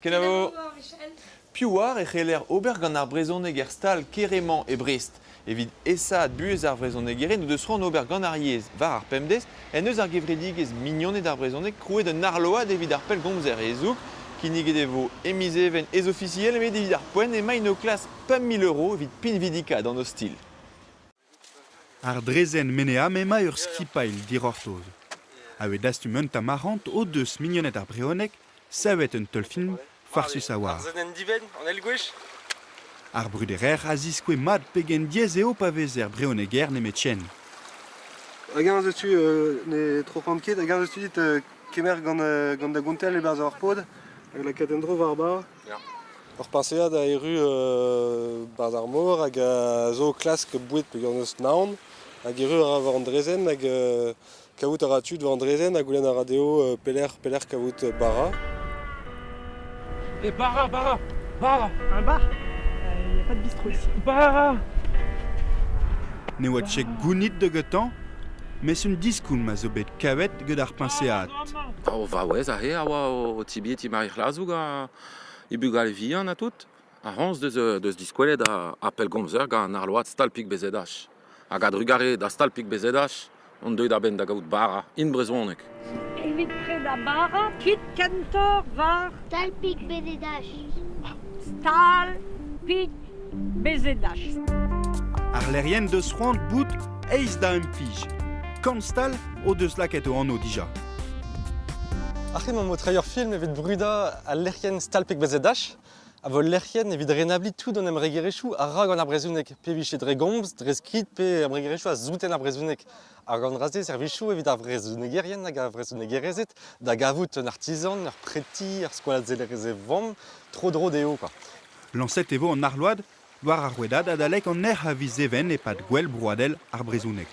Kenavo! Piv oar e c'heller ober gant ar brezhoneg er stal Keremañ e Brest? Evit aesaat buhez ar vrezhonegerien o deus c'hoant ober gant ar yezh war ar pemdez en deus ar gevredigezh Mignoned ar brezhoneg krouet un arload evit ar pellgomzer hezoug. Kinniget e vo e miz Even ez-ofisiel met evit ar poent emaint o klask 5 000 euros evit pinvidikaat an ostilh. Ar drezenn Menea m'emañ ur skipailh dic'hortoz. A-wech dastum un tamm arc'hant o deus mignoned ar brezhoneg savet un teulfilm farsus a-walc'h. Ar dibenn, an eil gwech. Ar bruderer a ziskouez mat pegen diaes eo pa vezer brezhoneger nemetken. Hag-eñ eus tu ne troc'han ket, hag-eñ eus tu dit kemer gant, gant da gontell e-barzh ar pod hag lakaat en-dro war bar. Ur peñsead a erru 'barzh ar mor hag a zo o klask boued peogwir n'eus naon hag erru a ra war an draezhenn hag kavout a ra tud war an draezhenn ha goulenn a ra dezho pelec'h pelec'h kavout bara. Et bara, bara, bara. Un bar? Il n'y a pas de bistrot ici. Bara. Ne oa ket gounit da gantañ, mes un diskoulm a zo bet kavet gant ar peñsead. O vaouez aze a oa o tibiñ ti Mari C'hlazoug ha he bugale vihan ha tout. Ar c'homz deus, deus diskwelet ar pellgomzer gant an arload Stalpig BZH. Hag a-drugarez da Stalpig BZH on deuet a-benn da gaout bara in brezhoneg. Evit prenañ bara, kit kentoc'h war Stalpig BZH. Stalpig BZH. Ar lec'hienn deus c'hoant bout aes da implij. Kant stal o deus lakaet o anv dija. Aze emaomp o treiñ ur film evit brudañ al lec'hienn Stalpig BZH a vo lec'hienn evit renabliñ tout an embregerezhioù a ra gant ar brezhoneg, pe vije dre gomz, dre skrid, pe embregerezhioù a souten ar brezhoneg. Hag an dra-se servijoù evit ar vrezhonegerien hag ar vrezhonegerezed da gavout un artizan, ur preti, ur skoazellerezh e vamm, tro-dro dezho quoi. Lañset e vo an arload war ar rouedad adalek an nec'h a viz Even e-pad Gouel Broadel ar Brezhoneg.